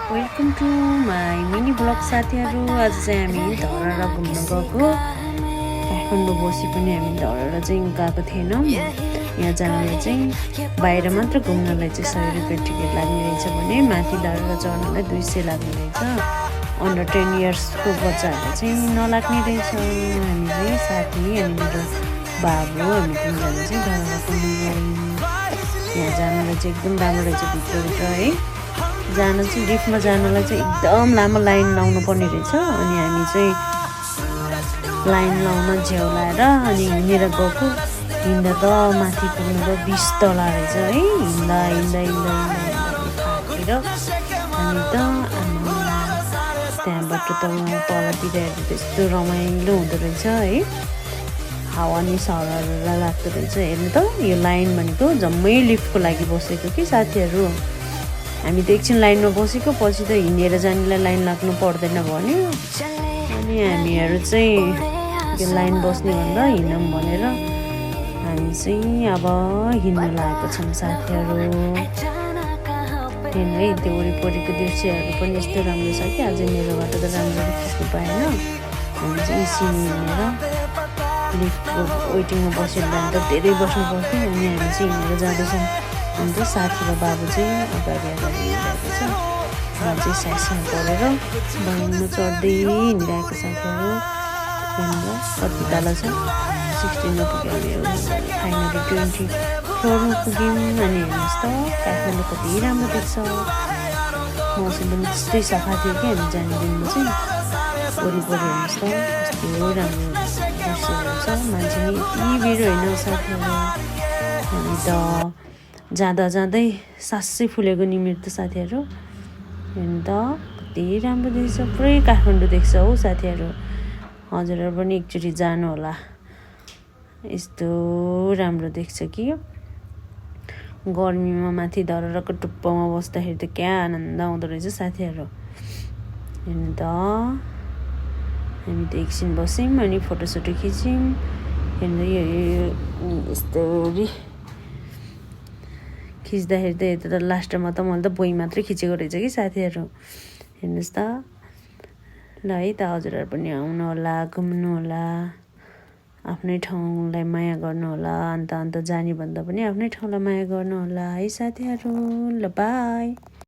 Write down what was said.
Welcome to my mini vlog साथीहरू। आज चाहिँ हामी धरहरा घुम्न गएको। काठमाडौँ बसी पनि हामी धरहरा चाहिँ गएको थिएनौँ। यहाँ जानुलाई चाहिँ बाहिर मात्र घुम्नलाई चाहिँ 100 रुपियाँ टिकट लाग्ने रहेछ भने माथि धरहरा चढ्नलाई 200 लाग्ने रहेछ। अन्डर 10 इयर्सको बच्चाहरूलाई चाहिँ नलाग्ने रहेछ। हामी चाहिँ साथी अनि मेरो बाबु हामी तिनजना चाहिँ धरहरा घुम्न गयौँ। यहाँ जानुलाई चाहिँ एकदम राम्रो रहेछ भित्रभित्र है। जान चाहिँ लिफ्टमा जानलाई चाहिँ एकदम लामो लाइन लाउनु पर्ने रहेछ। अनि हामी चाहिँ लाइन लाउन झ्याउलाएर अनि हिँडेर गएको। हिँड्दा त माथि पुग्नु त 20 तला रहेछ है। हिँड्दा थाकेर हामी त त्यहाँबाट त तलतिर हेर्दा त्यस्तो रमाइलो हुँदो रहेछ है। हावा नि सरर लाग्दो रहेछ। हेर्नु त यो लाइन भनेको जम्मै लिफ्टको लागि बसेको कि साथीहरू। हामी त एकछिन लाइनमा बसेको, पछि त हिँडेर जानेलाई लाइन लाग्नु पर्दैन भन्यो। अनि हामीहरू चाहिँ त्यो लाइन बस्ने भन्दा हिँडौँ भनेर हामी चाहिँ अब हिँड्न लागेको छौँ साथीहरू। हेर्नु है, त्यो वरिपरिको दृश्यहरू पनि यस्तो राम्रो छ कि अझै मेरोबाट त राम्ररी खिच्नु पाएन। हामी चाहिँ एकछिन हिँडेर लिफ्टको वेटिङमा बसेर जानु त धेरै बस्नु पर्थ्यो। अनि हामी चाहिँ हिँडेर जाँदैछौँ। अन्त साथी र बाबु चाहिँ अगाडि हिँडिरहेको छ। म चाहिँ साइडमा परेर बाइकमा चढ्दै हिँडिरहेको साथीहरू। हेर्नु कति तल छ, 16मा पुग्यो। हामी फाइनली 20 फ्लोरमा पुग्यौँ। अनि हेर्नुहोस् त काठमाडौँ कति राम्रो देख्छ। मौसम पनि त्यस्तै सफा थियो कि हामी जाने दिनमा चाहिँ। वरिपरि हेर्नुहोस् त कस्तो राम्रो दृश्यहरू छ। मान्छे नि यति भिड होइन साथीहरू। हामी त जाँदै सासै फुलेको नि मेरो त साथीहरू। हेर्नु त कति राम्रो देख्छ। पुरै काठमाडौँ देख्छ हौ साथीहरू। हजुरहरू पनि एकचोटि जानु होला, यस्तो राम्रो देख्छ कि। गर्मीमा माथि धरहराको टुप्पोमा बस्दाखेरि त क्या आनन्द आउँदो रहेछ साथीहरू। हेर्नु त हामी त एकछिन बस्यौँ अनि फोटोसोटो खिच्यौँ। हेर्नु यो यस्तोरी खिच्दाखेरि त यता त लास्टमा त मैले त बोइ मात्रै खिचेको रहेछ कि साथीहरू। हेर्नुहोस् त। ल है त हजुरहरू पनि आउनु होला, घुम्नु होला, आफ्नै ठाउँलाई माया गर्नु होला। अन्त जाने भन्दा पनि आफ्नै ठाउँलाई माया गर्नु होला है साथीहरू। ल बाई।